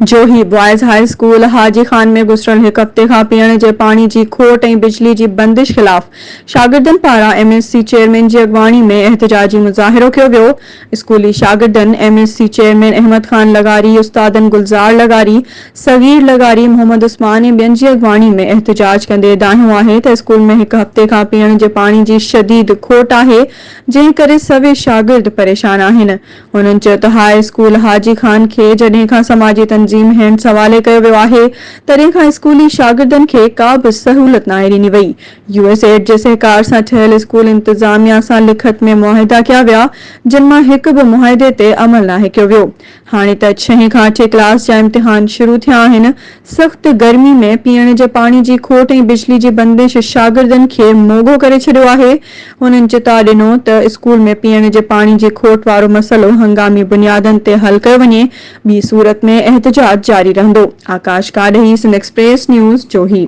Johi boys high school Haji Khan ۾ گذريل هڪ هفتي کان پيئڻ جي پاڻي جي کوٽ ۽ بجلي جي بندش خلاف شاگردن پاران ايم ايس سي چيئرمين جي اڳواڻي ۾ احتجاجي مظاهرو ڪيو ويو. اسڪولي شاگردن M S C chairman Ahmed Khan لغاري، استادن گلزار لغاري، صغير لغاري، محمد عثمان ۽ ٻين جي اڳواڻي ۾ احتجاج ڪندي دانهيو آهي ته اسڪول ۾ هڪ هفتي کان پيئڻ جي پاڻي جي شديد کوٽ آهي جنهن ڪري سوين شاگرد پريشان آهن. هنن چيو ته هاء اسڪول حاجي خان کي جڏهن کان سماجي تنظيم هينڊز حوالي ڪيو ويو آهي تڏهن کان اسڪولي شاگردن کي ڪا به سهولت ناهي ڏني وئي. يو ايس ايڊ جي سهڪار سان ٺهيل اسڪول انتظاميا سان لکت ۾ معاهدا ڪيا ويا جن مان هڪ به معاهدي تي عمل ناهي ڪيو ويو. هاڻي ته ڇهين کان اٺين ڪلاس جا امتحان شروع ٿيا آهن، سخت گرمي ۾ پيئڻ جي پاڻي جي کوٽ ۽ بجلي جي بندش شاگردن کي موڳو ڪري ڇڏيو آهي. هنن چتاء ڏنو ته اسڪول ۾ پيئڻ جي پاڻي جي کوٽ وارو مسئلو هنگامي بنيادن تي حل ڪيو وڃي، ٻي صورت ۾ احتجاج جاري رهندو. Akash Kadahi, Sindh express news, Johi.